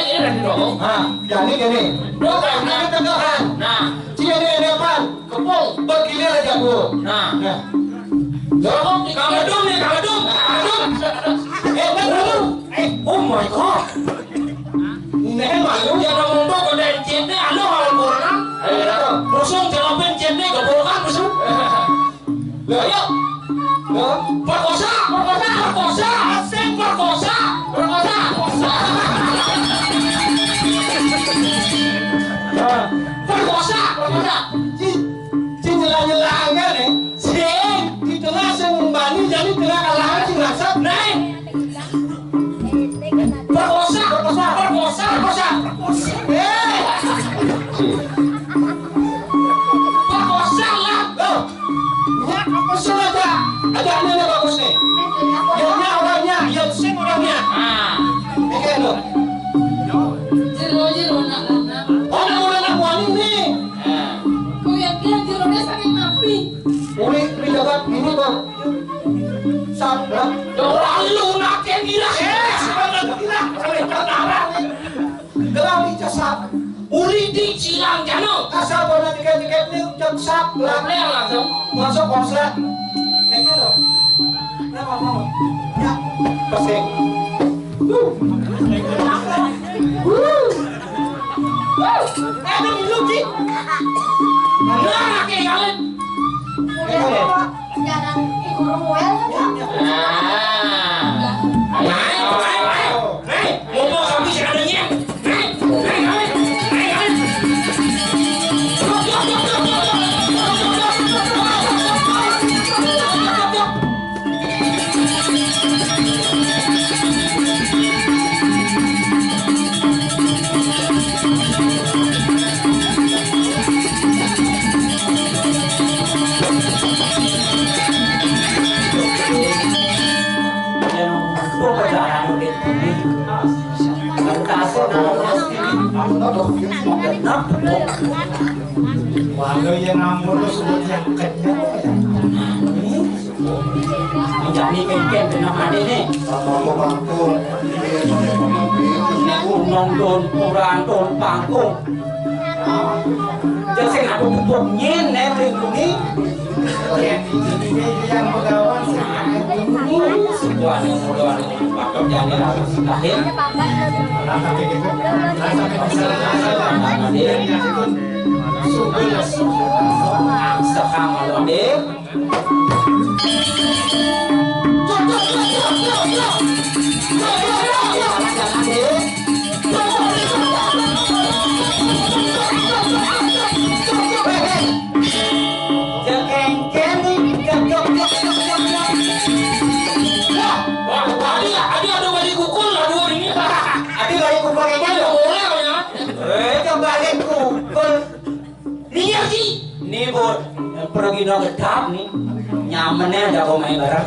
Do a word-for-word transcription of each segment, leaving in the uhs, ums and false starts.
Ini dari dulu. Nah, jadi gini. Dulu, nah. Ini tengah, kan? Nah. Sini, ini, ini, apa? Kepung. Bergilir aja dulu. Nah. Nah. Dulu, di Kangedung nih, Kangedung. Kangedung. Eh, bentar dulu. Eh, oh my God. Ini malu. Dia ngomong tuh, kode chatnya, anu, kalau kurang. Ayo, datang. Musuh, jawabin chatnya, gak boleh kan, musuh. Lah, iya. Lah, perkosa, perkosa, perkosa, sing perkosa, perkosa, perkosa. Perkosa, perkosa. Ci, ci nyelang-nyelang kan, eh? Sing, di tengah sing ngembani, jadi tengah kalah, sing rasa. Nah, perkosa, perkosa, perkosa, perkosa. Eh. Perkosa lah. Loh. Nya apa sih aja? Aja ini bagus nih. Yang nya orangnya, yang sing orangnya. Ah. Oke, loh. Jero, jero, nak, nak. Oh, nak, nak, nak, wani nih. Ah. Kuyaknya jeronya saking napi. Uli, uli dapat ini, Bang. Sabrak. Ya, ora lunaken ira. Eh, sebenarnya ira. Sampai kendaraan. Gelang dicesap. Uli di Cilang Jano. Asal pada tiket-tiket ini ucap sap. Lah, langsung. Masuk konslet. Ini loh. Nah, ngomong. Ya, pesing. Wuh. Wuh. Wuh. Eh, ini lucu. Nah, kayak kalian. Ini loh. Jangan ikut Romuel, ya. Ah. Ayo, ayo, ayo. Hei, ngomong sampai si adanya. Hei, hei, hei, hei, hei. Walau yang ngambur lu sebut yang kenyang. Jani kengken dengan ade nih. Apa-apa bangkung. Ini aku nonton kurang ton pangkung. Jadi saya nggak tutup nyen nih, lindungi. Yang ini yang begawan. Ini sebuah yang mudah. Pakam jani harus lahir. Rasa kayak gitu. Rasa kayak gitu. Rasa kayak gitu. Suka ya, suka. Sekarang kalau deh. Wah, wah, tadi, tadi ada balik pukul lah dua ini. Tadi balik pukul kayaknya ada bola ya. Eh, coba balik pukul. Minyak sih. Ini buat pergi dong gedap nih. Nyamennya ada kau main bareng.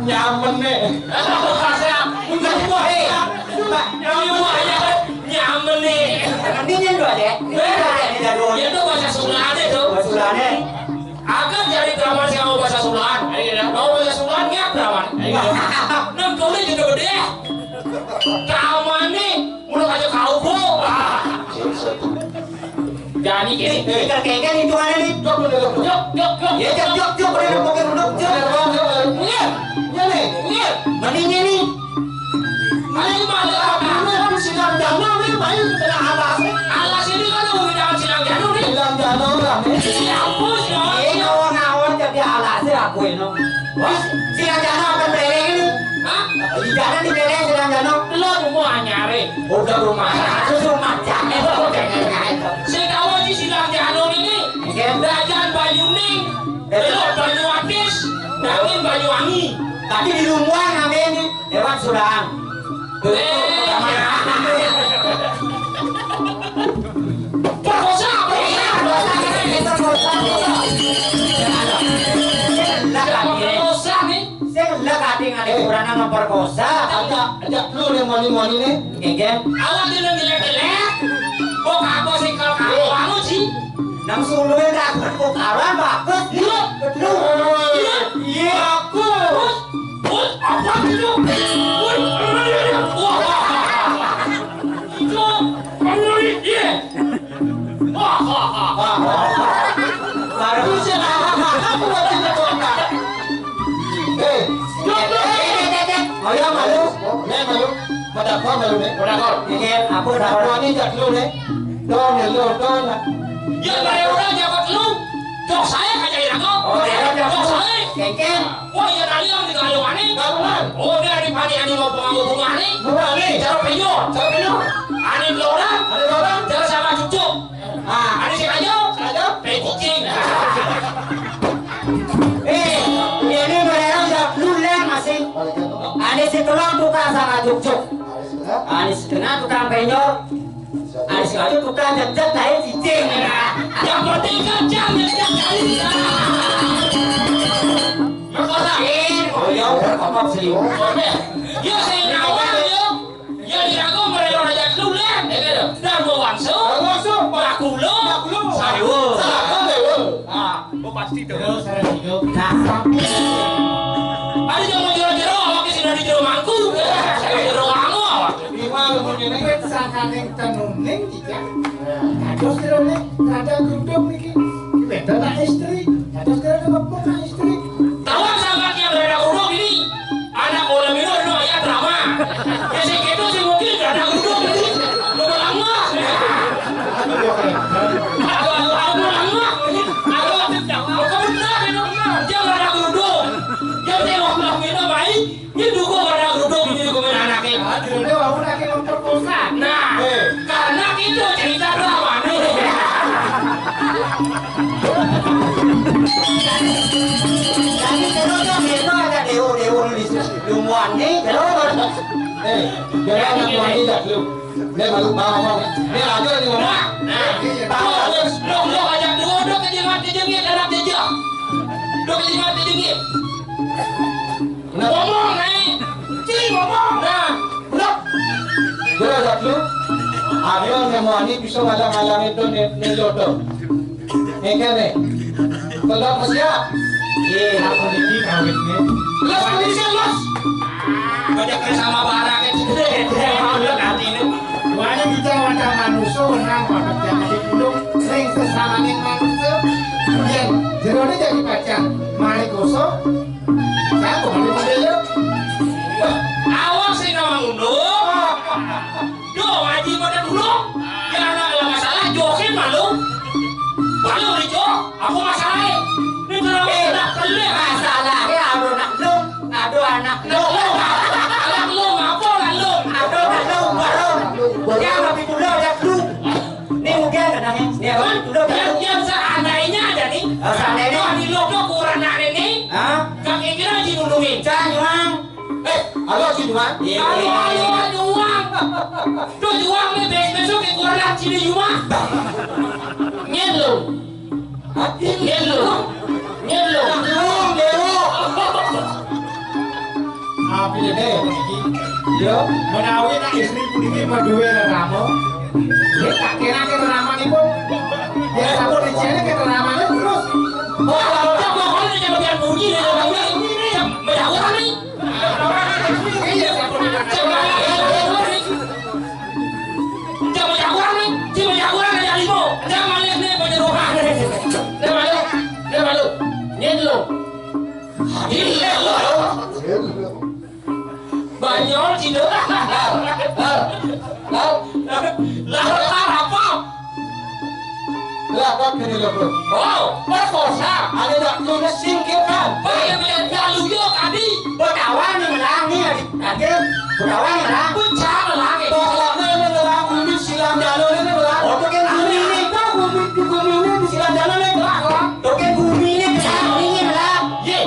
Nyamennya. Udah buah eh. Ini buahnya nyamennya. Ini nyen dua deh. Ini dua deh. Ini dua. Itu bahasa Sunda tuh. Bahasa Sunda. Akan jadi drama sih mau bahasa Sunda. Mau bahasa Sunda nggak drama. Nang tulis itu gede. Drama nih. Udah aja kau, Bu. Jadi gini, kita kayaknya hitungannya nih. Jok, jok, jok, jok, jok. Ya, jok, jok, jok, udah, udah, udah, udah, jok. Iya, iya nih, iya. Mendingnya nih. Ayo, malah apa? Silang Jano nih, main tengah alas. Alas ini kan udah jangan Silang Jano nih. Silang Jano lah. Siapa sih? Ini kawan-kawan jadi alasnya aku ini. Wah, Silang Jano apa belereng ini? Hah? Di jalan di belereng Silang Jano. Lo rumah nyari. Udah rumah. Terus rumah jalan. Saya tahu aja Silang Jano ini. Iya. Kerajaan Banyu Ning. Iya. Lo Banyu Atis. Nangin Banyu Wangi. Tapi di rumah namanya ini. Lewat Sulang. Eh, ya. Perkosa, perkosa, perkosa, perkosa, perkosa. Lah, lah, perkosa nih. Sing lah kadang ada kurang nama perkosa. Ada, ada lu yang mani-mani nih. Iya. Awak dia yang jelek-jelek. Kok aku sih kalau kamu anu sih? Nang suluwe tak aku kawan bagus. Iya. Betul. Iya. Iya. Bagus. Bos, apa itu? Woi, wah. Apa malu né? Ora kok. Iki apa ora? Aku ini jak dulu né. Don, lo, don. Ya, bare ora jak dulu. Dok saya kaja ira kok. Oh, iya, iya. Dok saya. Kéngkén. Wah, ya tadi yang di kandungan ini. Kapan? Oh, dia di pani ani mau pengamu bunga ini. Bunga ini. Cara penyo. Cara penyo. Ani lorang. Ani lorang. Cara sama cucuk. Ah, ani si kayo. Kayo. Pe kucing. Eh, ini mereka udah dulu masih. Ani si tulang tukang sama cucuk. Ani si tengah tukang penyo. Ada sekali tukang jejak tai cicing. Yang penting kan jam jejak tai. Berkosa. Oh ya, apa sih? Ya saya nawar ya. Ya di aku mereka raja dulu ya. Dan gua wangso. Wangso. Aku lo. Aku lo. Saya. Saya. Ah. Oh, pasti dong. Terus saya hidup. Nah. Ada yang mau jero-jero, awak sing dari jero mangku. Jero kamu awak. Lima lu punya nih. Wit sangkaning tenuning iki. Terus jerone rada gruduk niki. Beda nak istri. Terus kira kepung nak istri. Tahu sama yang rada gruduk ini? Anak orang minum no ya drama. Ya sing gitu sih mungkin rada gruduk ini. Lu lama. Aku aku lama. Aku aku benar itu. Dia rada gruduk. Dia tengok nak minum baik. Ini dukung rada gruduk ini dukungin anaknya. Ah, dia mau lagi memperkosa. Nah, karena itu cerita drama nih. Jadi terus dong, itu ada dewa-dewa di sini. Lu muani, terus. Eh, jangan muani dah lu. Dia baru bawa ngomong. Dia aja lagi ngomong. Nah, nah. Tahu terus. Dong, dong, ajak dua, dong, ke jenggot, ke jenggot, anak dia. Dong, ke jenggot, ke jenggot. Nah. Ngomong, eh. Cing, ngomong. Nah. Nah. Dia ajak lu. Ada yang muani bisa ngalang-ngalang itu nih, nih jodoh. Ini kan nih. Kalau siap. Iya, aku ini kawin nih. Los, polisi, los. Banyak sama barang itu. Dia mau lihat hati ini. Wani kita wadah manusia, menang, Pak. Jangan dipunduk, sering sesamaning manusia. Kemudian, jerone jadi pacar. Mari kosong. Saya bukan di mobil, ya. Awas, ini nama unduk. Duh, ngaji pada dulu. Ya, anak lah masalah, jokin malu. Malu, Rico. Apa masalahnya? Ini kenapa? Eh, tidak perlu ya? Masalahnya ada anak lu, ada anak lu. Anak lu, apa anak lu? Ada anak lu, baru. Ya, lebih dulu, ya, lu. Ini mungkin ada nih. Ya, kan? Dulu, yang, yang seandainya ada nih. Oh, seandainya. Kalau di lo tuh kurang ada nih. Hah? Kaki kira aja nulungin. Jangan, Bang. Eh, halo, si Juan. Iya. Halo, halo, halo, Juan. Tuh, Juan nih, bes-, besok ke Kuala Cili, Juan. Nyen lo. Hah? Nyen lo. Nyen lo. Belum, belum. Apa ya, Dek? Iya. Menawi nak istri puniki maduwe rerama. Nggih, tak kira-kira rerama niku. Ya, sampun dicene ke rerama terus. Oh, kalau tak mau, kalau dia bagian bunyi, dia bagian bunyi, dia bagian bunyi. Banyol cina. Lah, lah, lah, apa? Lah, kok gini lho, Bro? Oh, perkosa. Ada tak tulis singkirkan. Pakai beda luyo tadi. Betawa nih menang nih, adik. Adik, betawa nih menang. Pecah menang. Pokoknya ini menang, bumi silang jalur ini menang. Oh, bukan bumi ini. Kok bumi, di bumi ini di silang jalur ini menang, lah. Bukan bumi ini menang, ini menang. Ye.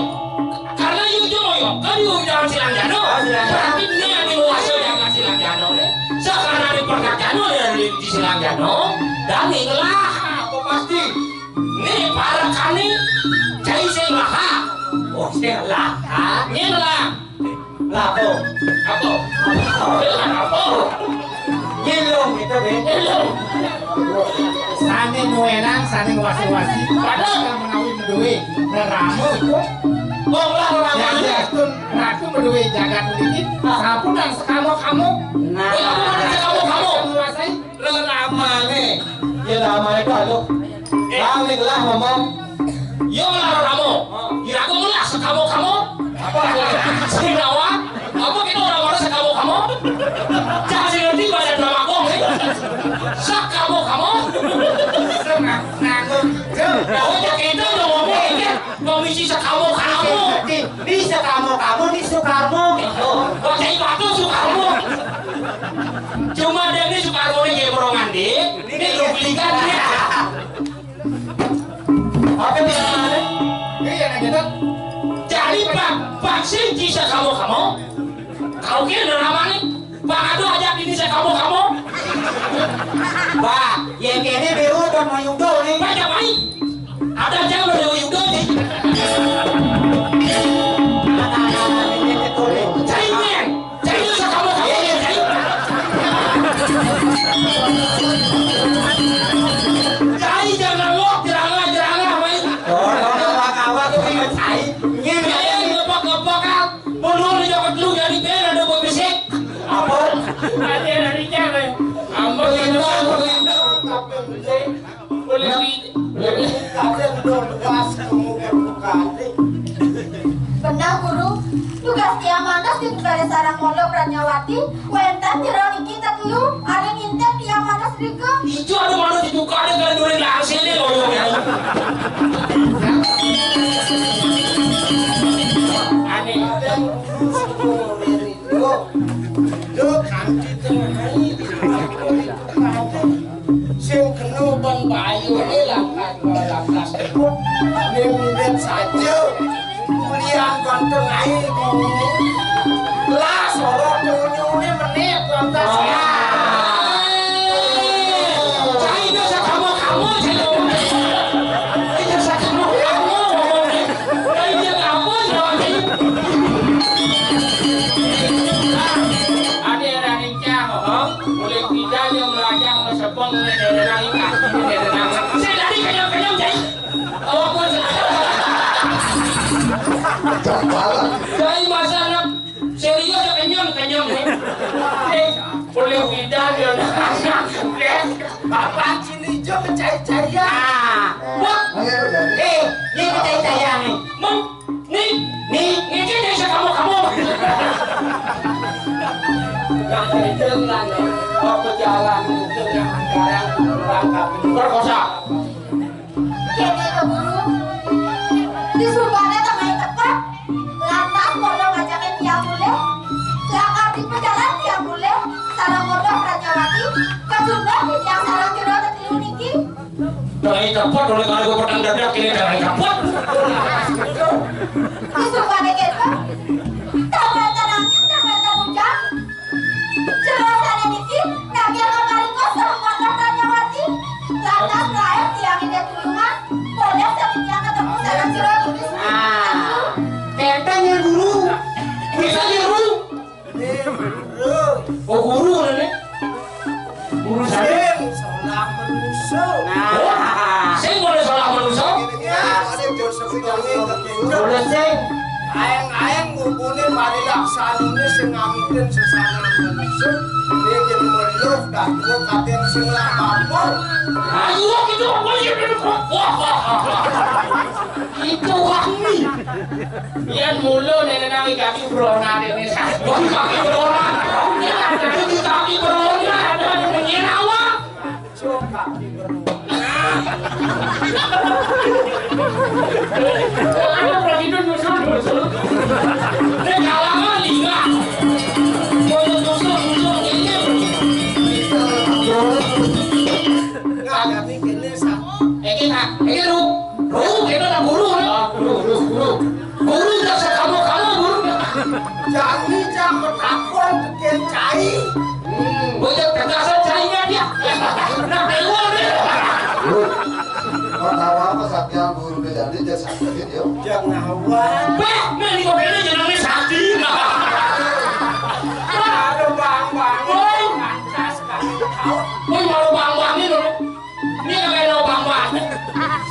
Karena yuk, yuk, yuk. Kan yuk, jangan silang jano. Oh, silang jano. Berarti dia yang menguasai jangan silang jano, nih. Sekarang di perkara jano, ya, di, di silang jano. Dan inilah. Apa pasti? Nih, para kami, cai sing laha. Oh, sing laha. Nih lah. Lapo. Apa? Apa? Nyelong itu, deh. Nyelong. Sane nuenan, sane wasi-wasi. Padahal menawi duwe reramo itu. Wong lah reramo. Yang diastun ratu meduwe jagat ini. Sampun dan sekamo-kamo. Nah. Wong kamu ada sekamo-kamo. Menguasai. Leramane. Ya lamane kalau. Eh. Kami lah ngomong. Yo lah ramo. Ira aku lah sekamo-kamo. Apa? Sinawa. Apa kita orang-orang sekamo-kamo? Ini Sekamu-Kamu, ini Sukarmo. Oh, kok jadi batu Sukarmo? Cuma dia ini Sukarmo ini, dia borongan, Dik. Ini duplikat, Dik. Apa dia namanya? Iya, yang gitu. Jadi, Pak, vaksin bisa kamu, kamu? Kau kira udah lama nih? Pak, aduh, ajak ini saya kamu, kamu. Pak, yang kene beru udah mau yudo nih. Pak, jangan main. Ada jam udah mau yudo nih. Cai, men. Cai, saya kamu, kamu, cai. Cai, jangan ngok, jerangah, jerangah, main. Oh, oh, oh, kawan tuh ingat cai. Ini, ini, ini, ngepak, ngepak, ah. Menurut jawab lu jadi ben ada buat besek. Apa? Ada dari cewek. Ambo itu, ambo itu. Boleh di, boleh di. Benar, Guru. Tugas tiang mantes di negara sarang Molo Pranyawati, wénten jero niki tetelu, ari ngintip tiang mantes rika. Itu ada mana dibuka ada kalau duit langsung ini loh, ya. Aneh. Yo, yo, kanthi tengah iki. Sing kena ban bayune langkah dua langkah. Ning mirip saja. Kuliah kon tengah iki. Lah, soro dunyune menit lantas. Cai dosa kamu, kamu, cai. Cai dosa kamu, kamu. Cai dia kamu, cai. Ade raning cang, oh. Boleh tidak yang melajang mesepong, boleh dari langit, dari langit. Saya tadi kenyang-kenyang, cai. Oh, pun. Cai masa anak serius ya, kenyang, kenyang, nih. Eh, boleh tidak dia. Bapak sini jo mencari-cari ya. Ah. Wah. Eh, dia mencari-cari nih. Mem Nih, nih, nih, nih, nih, kamu, kamu. Nah, itu kan, apa jalan itu yang sekarang orang kami perkosa. Kene to, Guru. Disuruhane tengah tepat. Lantas padha ngajakin tiang mulih. Lakar dipejalan tiang mulih. Sareng padha Prajawati. Kejumlah tiang sareng jero tetelu niki. Jangan cepot, oleh kalau gue pedang dadak ini jangan cepot. Disuruhane kene. Tambah tenangin, tambah tenang. Jelasane niki, nagih kemarin kosong kotor Pranyawati. Lantas lair tiang ini tulungan. Boleh sambil tiang ketemu sareng jero tulis. Ah, enteng ya, Guru. Bisa ya, Guru. Oh, guru ngene. Guru saya. Sing salah manusa. Nah. Sing boleh salah manusa? Ya, sing dosa pidange kekenceng. Boleh sing. Aeng-aeng ngubune parilaksanane sing ngamitin sesama manusa. Dia jadi meluh, dah tua katen sing lah apa. Ayo, kita boleh. Wah, wah, wah, wah. Itu wangi. Yen mula nek nang kaki brona dene sah. Wah, kaki brona. Ini ada di kaki brona, ada di menyen awak. Sok kaki brona. Ayo, pergi dulu, dulu, dulu. Ini kalangan lima. Dulu, dulu, dulu, ini. Nggak ada mikirnya, sah. Iki, Pak, iki ru, ru, kene nang guru, ru. Ah, guru, guru, guru. Guru udah sekamu-kamu, guru. Jani jam bertakon bikin cai. Hmm, bocah kecerdasan cainya dia. Nah, keluar dia. Guru, mau tahu apa sakti yang guru udah jadi, dia sakti, yo. Jangan awal. Bah, nah, ini kok ini jenenge sakti. Aduh, Bang, Bang. Woi. Pantas, Bang. Woi, malu Bang, Bang ini loh. Ini kagak ada obang-obang.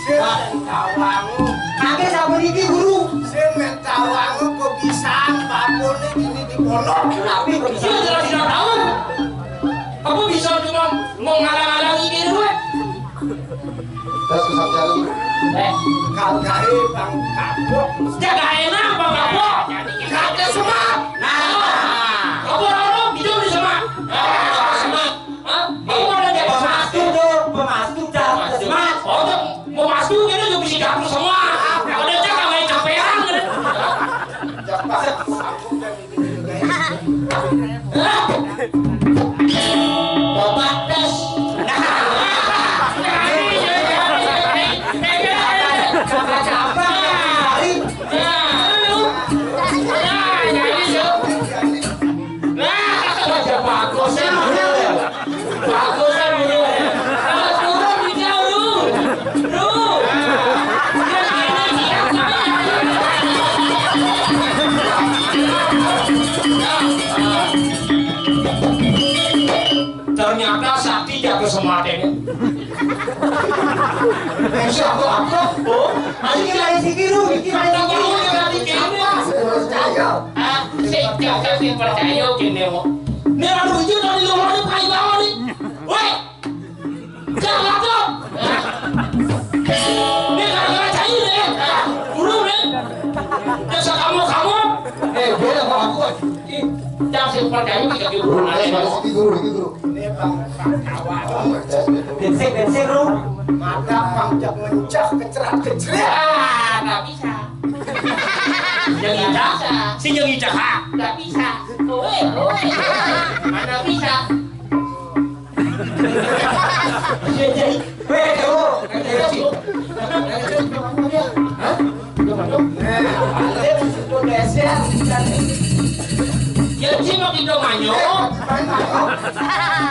Sing men tawang. Kakek sapu niki, Guru. Sing men tawang kok bisa apapun ini di pondok. Tapi kok bisa jelas tidak tahu. Apa bisa cuma mau ngalang-alangi ini gue? Terus kesaktian lu. Eh, kagak bang kapok. Jaga enak bang kapok. Kagak semua. Nah, apa orang bisa di semua? Hah? Mau ada dia pemastu tuh, pemastu dah, semangat. Oh, tuh, mau mastu gitu juga bisa dapur semua. Kalau dia cakap main capean gitu. Ya, ah. Ternyata sakti jatuh sematene. Eh, siapa apa? Oh, ayo kita isi kiru, kita isi kiru. Apa? Percaya. Ah, saya percaya gini, mau. Ini anu itu dari luar ini, paling bawah nih. Woi, jangan tuh. Ini gara-gara cair ya. Guru nih. Biasa kamu, kamu. Eh, beda sama aku. Ih, jangan saya percaya kita di guru. Eh, balik lagi guru, lagi guru. Ini bang, bang, kawan. Bensik, bensik, lu. Mata bang, jak mencah, kecerat, kecerat. Ah, nggak bisa. Yang icah, si yang icah, ha? Nggak bisa. Oe, oe. Mana bisa? Weh, oh, hah? Yang cima kita manyok.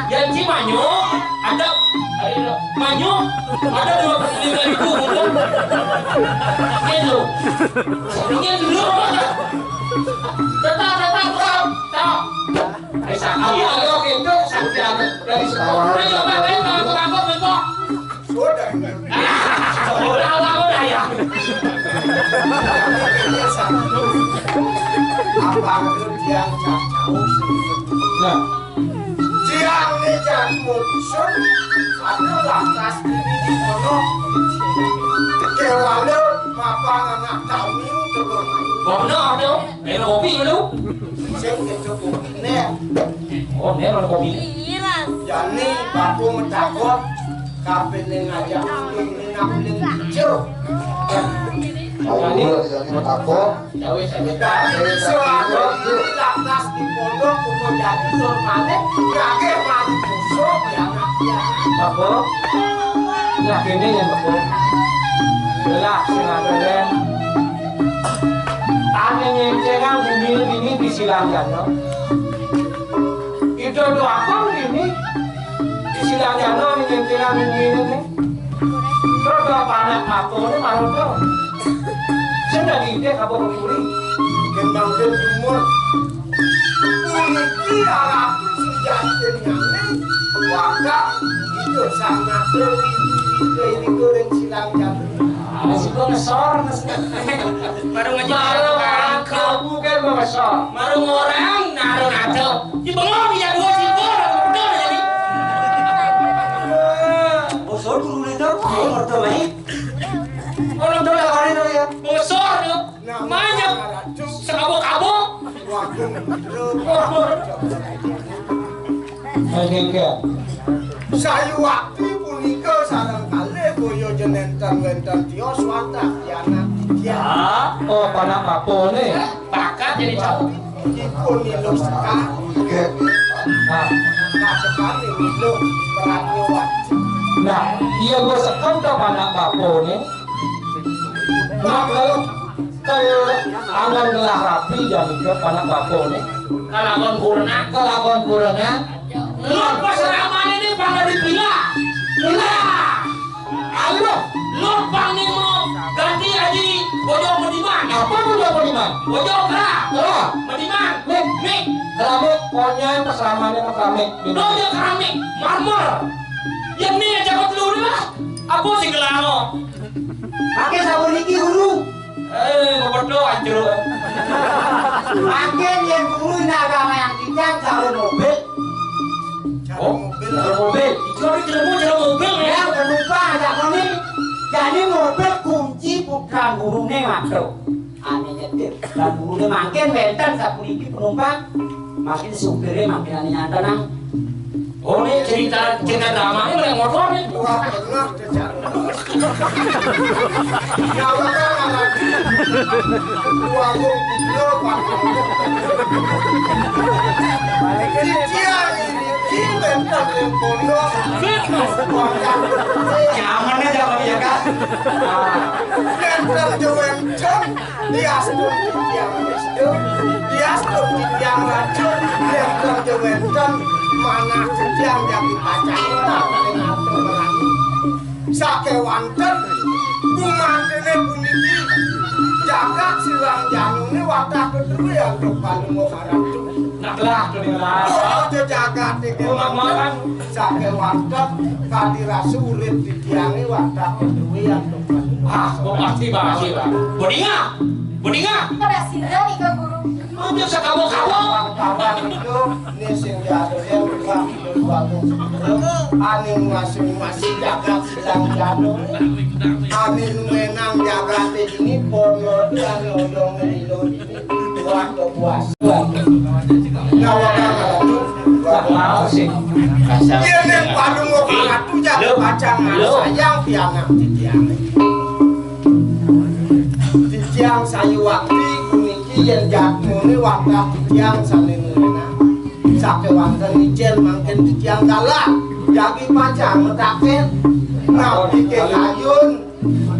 Yang cima manyok. Ada, ayo, manyok. Ada dua puluh lima ribu, bukan? Gitu. Ini dulu. Tetap, tetap, tetap. Tetap. Ayo, ayo, oke, itu sakti dari sekolah. Ayo, Pak, ayo, Pak, Pak, Pak, Pak. Sudah, ini. Ah, udah, udah, udah, ya. Apa itu yang cacau? Nah. Tiang ni jago dusun, ada lantas ini di kono. Kewala mapan anak kami untuk bermain. Kono ada, eh, kopi dulu. Sing itu kopi nih. Oh, nih ada kopi. Jani bapu metakon, kapene ngajak ini nak beli hijau. Jani, jani metakon. Ya wis, ya wis. Selalu lantas di pondok, kudu jadi surmane, kakek mati busuk, ya, nak, ya. Apa? Nah, kene ya, Mbok. Jelas, sing aturan. Ane nyencengan bumi ini di silang jano. Itu doakan ini. Istilah jano ning kira ngene ne. Terus bapak anak mako ne maroto. Sing dadi ide apa kuri? Kembang ke umur. Puniki aratu sujati nyane. Wakak itu sangat ini goreng silang jano. Masih kok ngesor, ngesor. Baru ngejek. Malah orang kamu kan mau ngesor. Baru orang naruh nato. Di bengong ya dua sipur, betul jadi. Bosor guru itu, guru mertua baik. Orang tuh lah kali itu ya. Bosor tuh. Banyak. Sekabo-kabo. Waduh. Waduh. Sayuwakti punika sareng kalih boya jenenten wenten tios wantah kianak. Ah, oh, panak papone. Bakat jadi cowok. Dipun nilung sekar. Nah. Kasepan nilung pratnya wajib. Nah, iya gua sekam to panak papone. Nah, kalau, kalau angon ngelah rapi jam itu panak papone. Kalau angon kurna. Kalau angon kurna. Lur pas ramane ne bakal dipila. Pila. Ayo. Lur pang ne mau ganti aji bojo Mediman. Apa bojo Mediman? Bojo Kera. Kera. Mediman. Mik. Mik. Keramik, pokoknya pas ramane pas keramik. Bojo keramik, marmer. Yang ni aja kau dulu lah. Apa sih kelano? Pakai sabun iki dulu. Eh, mau berdoa, jeruk. Makin yang guru ini agama yang kita jalur mobil. Oh, jalur mobil. Itu ada jalur mobil, jalur mobil ya. Ya, penumpang ada kami. Jadi mobil kunci bukan gurunya masuk. Ane nyetir. Dan gurunya makin benten sapuniki penumpang. Makin supirnya makin ane nyantenang. Oh, ini cerita, cerita dramanya naik motor nih. Wah, pernah. Nyawa kan anak. Dua gong gublo, Pak. Siji ini, siji bentar yang pondok. Jangan aja, Pak, ya, Kak. Bentar, jangan, jangan. Diastun titiang Wisnu, diastun titiang Racun, yen kerja wenten manah titiang dadi pacarita ing atur merani. Sakewanten gumantiné puniki Jagat Silang Januné watah kedue antuk Palungguh Ratu. Nah, lah, kedengeran. Oh, aja jagat iki. Oh, Mak, Mak, kan. Sakéwanten kadi rasa urip titiangé watah kedue antuk Palungguh. Ah, kok pasti bahas, Pak. Budinga, budinga. Pada sida nika, Guru. Aja sakawa-kawa. Kawan itu, ini sing diatur ya, Pak. Aning masing-masing jagat Silang Janu. Aning menang jagaté ini pondok dan lodong lilo ini. Wah, kepuas. Nyawa kamu. Wah, mau sih. Kasar. Iya, nek padung mau ratu jaga. Lo. Pacang lo. Sayang pianak titiang. Titiang sayuwakti puniki yen jatmune wantah titiang sane ngelenah. Sakewanten icen mangkin titiang dalah. Jagi pacang metaken. Napi kekayun,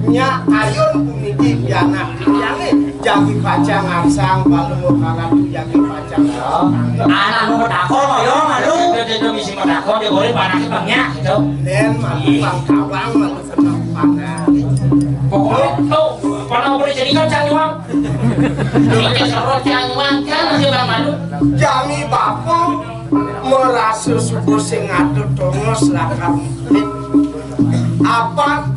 nyak kayun puniki pianak titiange. Jagi pacang arsang, palungguh karatu jagi pacang arsang. Anak nu metakon, ayo, malu. Dia, dia, dia misi metakon, dia boleh panasnya banyak, gitu. Nen, malu, bang kawang, malu. Pokoknya, tuh, pernah boleh jadi kan, Cang Iwang? Ini serot Cang Iwang, kan, masih Bang Madu. Jami bapa merasa suku sing ada tongos lakar murid. Apa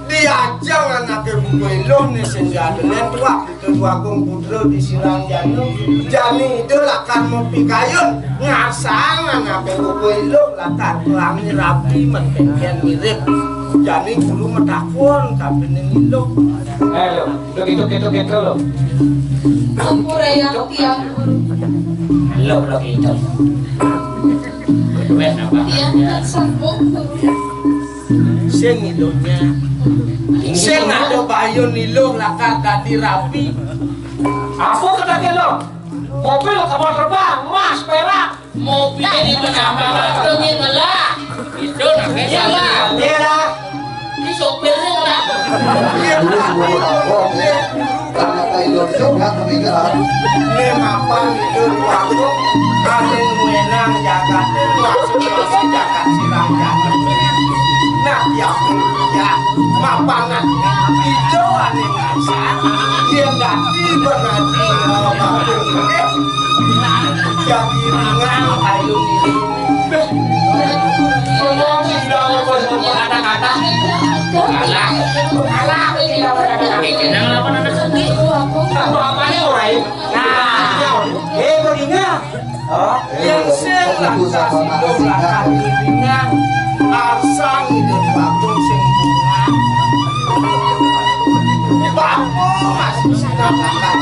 diajang anake buku iluh ni sing ada netwak. Ketua Agung Putra di Silang Janu, jani ida lakar mapikayun ngasang anake buku iluh lakar pelangi rapi mentengen mirip. Jani guru metakon kapining iluh. Eh, lo, lo gitu, gitu, gitu, lo. Ampura yang tiang guru. Lo, lo gitu. Wes, apa? Tiang tak sanggup, Guru. Sing iluhnya. Sing ada bayun iluh lakar dadi rapi. Apa kata lo? Mobil kapal terbang, emas, perak. Mobil di menambah lagi ngelah. Itu namanya salah. Iya lah. Ini sopirnya ngelah. Iya. Guru sebuah tokoh, ya. Karena Pak Idoso nggak kepikiran. Ini mapan itu waktu kami menang jagat, masuk-masuk jagat Silang Jagat. Nah, ya, ya, mapanan itu ane ngasah, dia ganti berarti, eh, jadi ringan ayu ini. Ngomong sing dawuh bos kata-kata. Kalah. Kalah sing dawuh kata-kata. Iki nang lawan anak sendiri. Apa-apane ora, ya? Nah, eh, begini. Oh, yang sing lantas hidup lakar dirinya. Arsang hidup bakul sing bunga. Bapa masih sinau lakar.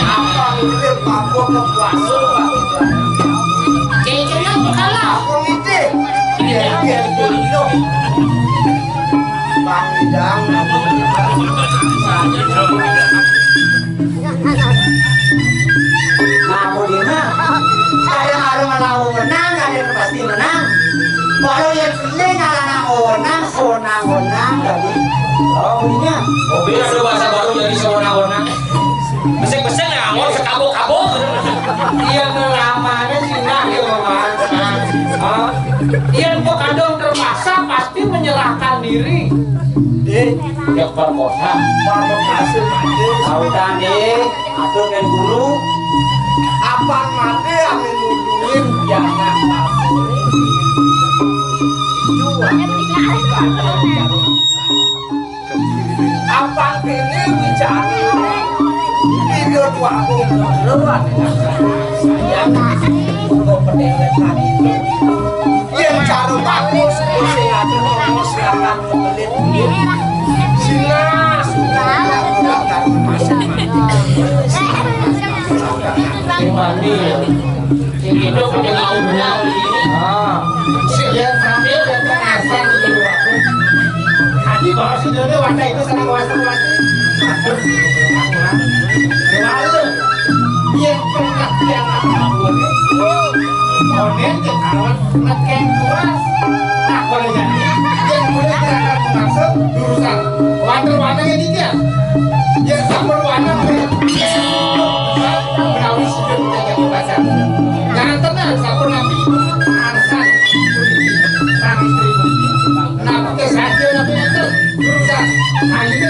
Apa mirip bapa kepuasa. Kayaknya kalah. Apa ngiti? Iya, iya, iya. Bang Idang. Nah, budina, saya kalau ngelawan menang, ada yang pasti menang. Kalau yang sini ngalana menang, onang-onang, jadi, oh, budina. Mobil ada bahasa baru jadi seonang-onang. Besek-besek ya, mau sekabo-kabo. Iya, namanya sih, nah, ya, Mas. Oh. Iya, kok kadang terpaksa, pasti menyerahkan diri. Di. Ya, perkosa. Perkosa, sih, mati. Tahu kan, di? Atur kan guru. Apa mati yang nulungin pianak kamu? Jual. Apa kene wicara? Ida dua umur lawan dengan saya. Buka pendewek lagi. Yang cara bagus, sing ada ngomong silakan. Sila, sila, sing mandi, sing hidup, sing ngomong. Ah. Sing ya, sambil dan pengasal gitu. Tadi bahas itu, wadah itu sana kuasa, kuasa. Lalu, yang pernah dia ngomong, konen ketahuan ngekeng kuas. Nah, kalau jadi, yang boleh gerakan masuk jurusan. Water, water ini dia. Yang sampun water, menawi sudah menjaga kebebasan. Jangan tenang, sampun nanti. Arsan. Nah, pakai saja nanti, nanti. Jurusan. Ayo,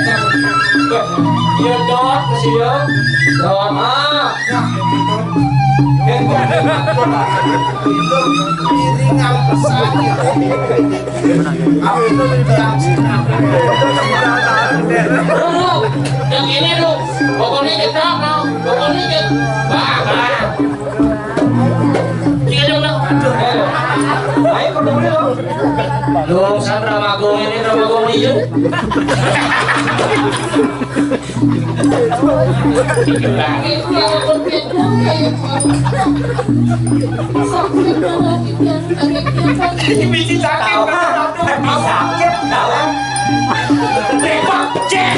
Dot, mesti ya. Dot, ah. Itu piringan besar. Aku tuh yang senang. Dong, dong. Yang ini, dong. Pokoknya kita, dong. Pokoknya kita. Bah, bah. Iya, dong, dong. Ayo, ayo, dong, dong. Dong, Sandra Magung ini, Sandra Magung ini. Ini biji cakep. Tembak, cek.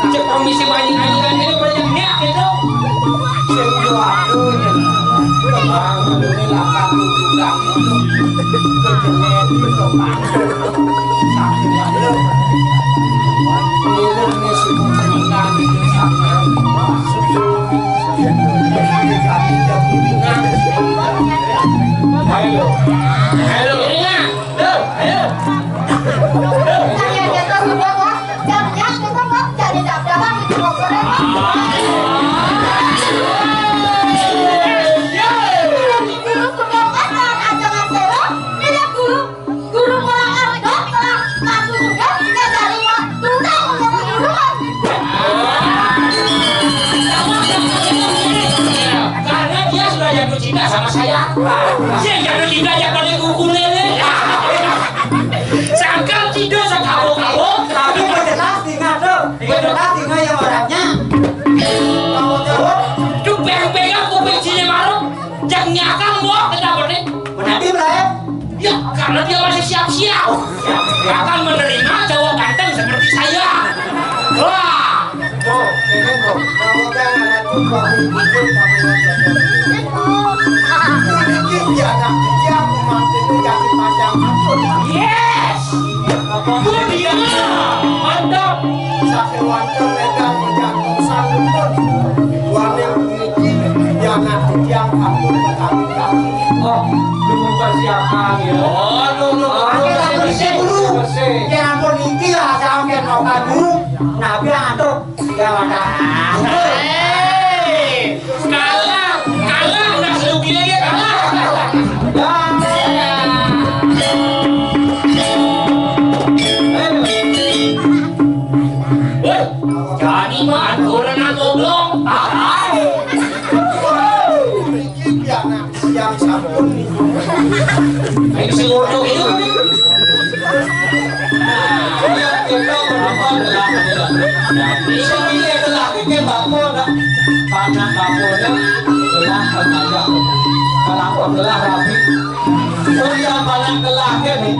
Cek komisi banyak aja kan, ini banyak niat gitu. Sing yo aku ini. Bang, ini lakar lu juga gitu. Kejemet gitu, Bang. Ayo. Ayo. Ayo. Guru kurang ajar, kurang mampu juga, nggak jadi mau tunang menjadi guru. Karena dia sudah jatuh cinta sama saya. Dia jatuh cinta aja pada kuku lele. Sangkal tidak sekabo-kabo. Tapi gue jelas tinggal tuh. Gue jelas tinggal yang orangnya. Kamu tuh. Tuh pegang-pegang kuping sini baru. Jangan nyakal mau kenapa nih? Nanti lah ya. Ya, karena dia masih siap-siap. Dia akan menerima cowok ganteng seperti saya. Wah. Tuh, ini tuh. Kalau dia nggak tuh, kalau ini tuh, kalau ini tuh. Ini dia anak kecil, aku mampu tuh jadi pacar aku. Yes. Itu dia. Mantap. Sakewanten medan menjatuh sanggup. Warna Jangan diam kamu berkali-kali. Oh, lu mempersiapkan ya. Oh, lu, lu, lu, oke, lu, bersih, bersih, guru. Bersih. Ya ampun, iki lah sampeyan mau guru. Nabi antuk. Ya, mantap. Hei, kalah, kalah, udah seduki aja kalah. Ya. Ayo. Woi, jadi mah aturan goblok. Ah, ah. Iki pianak siang sampun. Ayo sing ngono iki. Nah, iya, kita menonton telah. Nah, iso iki telah iki bapa nak. Panak bapane telah pengajar. Kalau telah rapi. Surya panak telah kene.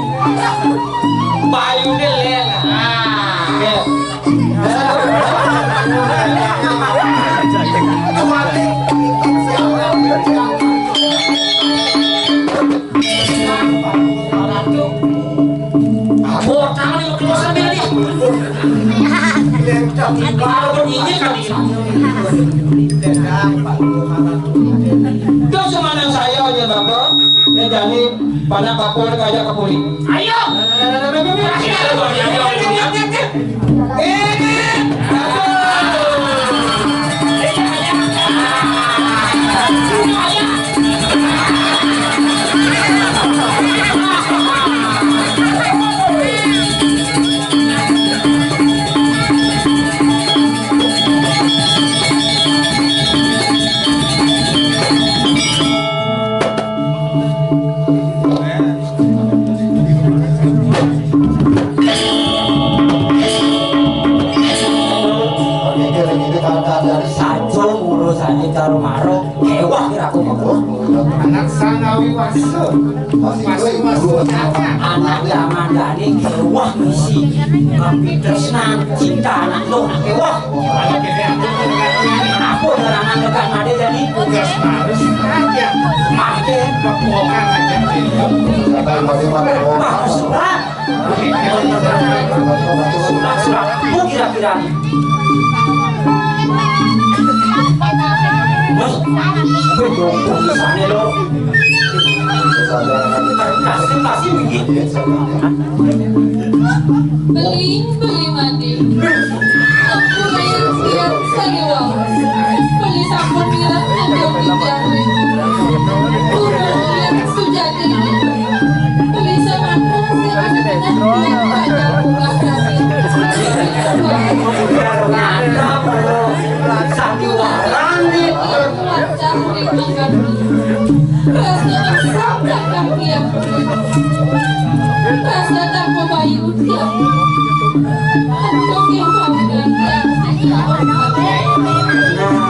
Bayune lel. Nah, oke. Terus mana saya aja, Bapak? Ini jadi pada kapur kayak kepuri. Ayo. Saja urusane karo maro, kewah kira aku mengko. Anak sanawi wasu, wasu wasu nyata. Anak Amandane kewah misi. Tapi tresnan cinta anak lo kewah. Apa larangan tekan made jadi? Tugas harus aja. Made. Kepokan aja. Bagus, Pak. Surat, surat. Bu kira-kira. Wes, wes, dong, tulisannya lo. Kasih, kasih, begini. Beli, beli mandi. Beli sampun bilang, aduh, bilang. Urang bilang sujati. Beli sampun bilang, sandiwara nih. Rasa asam datang dia. Rasa tanpa bayi usia. Antuk yang mau dan yang sing lawan kabeh.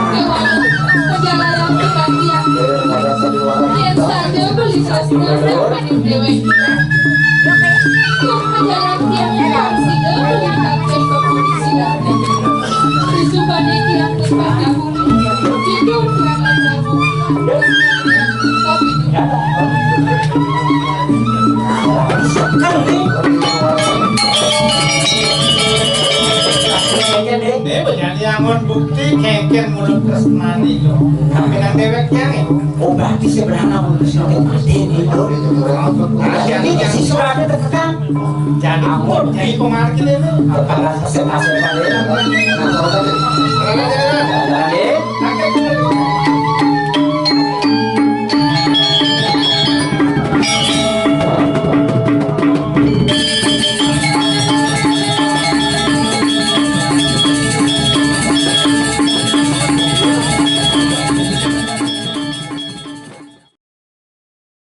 Kewala perjalanan kita dia. Yang saja beli sastra dan panik dewek. Yang perjalanan dia yang sida beli kabeh kondisi kabeh. Disubane dia tempat kabeh. Ini banyak nyangon bukti kengken mulut tresnani yo. Tapi nang dewek yang. Oh, berarti sebenarnya mulut tresnani mati nih, Bro. Nah, jadi si suratnya tertekan. Jadi pun jadi pemarkir itu. Apa rasa saya masih ada? Nah, kalau tadi.